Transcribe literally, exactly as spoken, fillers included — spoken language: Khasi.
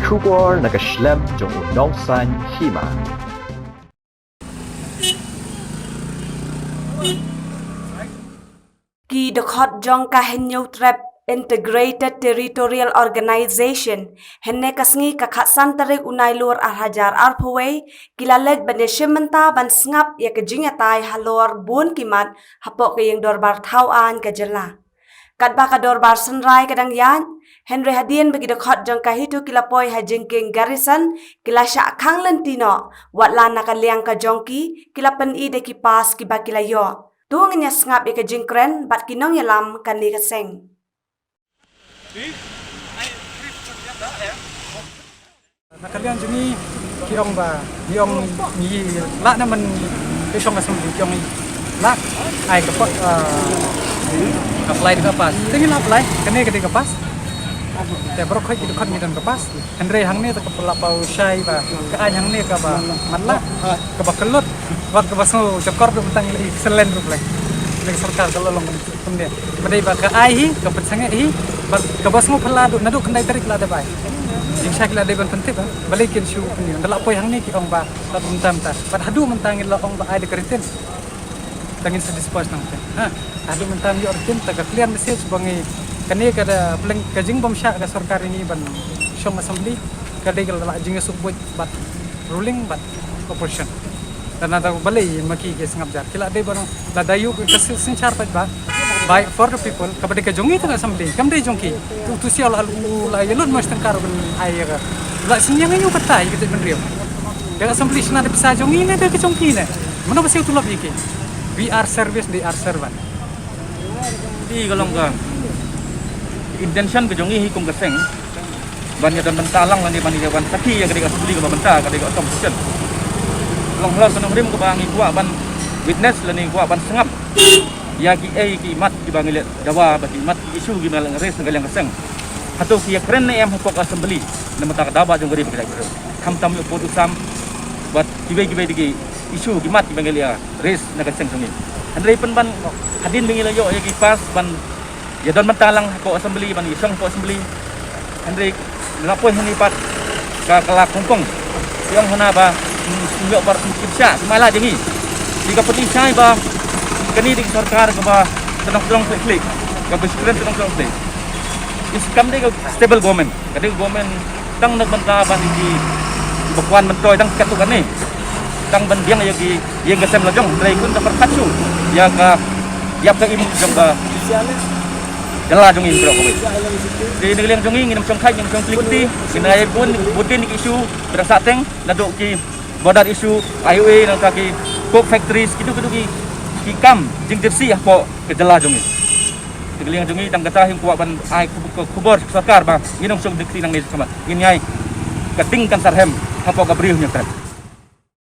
Khubor na ka shlem jong u nongsan hima. Ki dkhot jong ka Hynñiewtrep Integrated Territorial Organization, hynne ka sngi ka khatsan tarik u Nailur arhajar arphew wei, ki la leit ban ïashim bynta ban sngap ïa ka jingïatai halor bun ki mat hapoh ka ïing dorbar thaw aiñ ka jylla. Katba ka dorbar synrai ka dang ïaid, hynrei hadien ba ki dkhot jong ka HITO ki la poi ha jingkieng garrison, ki la shah khang lynti noh, watla na ka liang ka jong ki, ki la pyni da ki pass kiba ki la ïoh. To ngin ïa sngap ïa ka jingkren bad ki nongïalam kane ka seng. Na ka liang jong ngi ki ong ba ngi ong ngi lah na man ki shong assembly ki ong ngi lah ai ka pa-, ah, apply da ka pass. Te ngi la apply, kane ka dei ka pass. Te baroh khoit ki dkhot ngi don ka pass. Hynrei hangne te ka pynlah paw shai ba ka aiñ hangne kaba matlah, kaba kyllut, bad kaba sngew jakor ruh tang lei selen ruh lei. Lei sorkar ka la long kumne. Ba dei ba ka ai hi, ka pynsangeh hi, bad kaba sngew phylla duh naduh khyndai tarik la dep ai. Jingshisha ki la dei ban pyntip, ah, balei kin shu kumne. Ynda la poi hangne ki ong ba la kumta mynta. Bad haduh mynta ngi la ong ba ai da ka written. Te ngin sa dispose nangta. Ha, haduh mynta ngi ïoh written, te ka clear message ba ngi kane ka da pleng ka jingbymshah ka sorkar ïa ngi ban shong assembly, ka dei ka la jingïasuk buit bad ruling bad opposition. Te nangta balei ma ki ki sngap jar. Ki la dei ban lada ïoh ka si-, synshar paidbah, by for the people, kaba dei ka jong ngi te ka assembly, kam dei jong ki. Utu u siaw la u la ïalut mas tyngka ruh ban ai ïa ka. La synñiang ïa u kata ïa ka jaitbynriew. Te ka assembly shna da pisa jong ngi ne da ka jong ki ne. Mano ba siew tulop ïa ki. We are service, they are servant. Te ka long ka intention ka jong ngi hi kum ka seng ban ïa don bynta lang lane ban ïa ban sakhi ïa ka dei ka assembly kaba bynta ka dei ka opposition. Long halor ka nongrim kaba ngi kwah ban witness lane ngi kwah ban sngap ïa kiei ki mat kiba ngi leh dawa bad ki mat ki issue kiba ngi leh raise na ka liang ka seng. Hato ki ïakren ne em hapoh ka assembly na bynta ka dawa jong ka ri bad ka jaitbynriew. Khamtam ïa u pud u sam bad kiwei kiwei de ki issue ki mat kiba ngi leh raise na ka seng jong ngi. Hynrei pynban hadien ba ngi la ïoh ïa ki pass ban ïa don bynta lang hapoh assembly ban ïa shong hapoh assembly. Hynrei la poi hangne pat ka, ka la kongkong. Ki ong hana ba, mm, ïoh bar kum kim sha, ki mala jong ngi. Ki ka pynshai ba kane dei ka sorkar kaba tnong tnong klik klik, kaba shukren tnong tnong klik. Is kam dei ka stable government. Ka dei ka government tang na bynta ban ki ba kwan myntoi tang katto katne. Tang ban biang ïa ki ïing ka sem la jong, hynrei kun da pyrkhat shuh ïa ka ïap ka im jong ka jylla jong ngi baroh kawei. Te na ka liang jong ngi ngin ym shong kheit, ngin ym shong kli kti, ngin ai bun bun ki issue ba dang sah teng, naduh ki border issue, highway, nangta ki coke factories, kitu kitu ki, ki kam jingtipsih hapoh ka jylla jong ngi. Te ka liang jong ngi tang kata hi kwah ban ai khub-, khubor sorkar ba ngin ym shong kli kti nangne shakhmat. Ngin ïai ka ding kan sarhem hapoh ka bri Hynñiewtrep.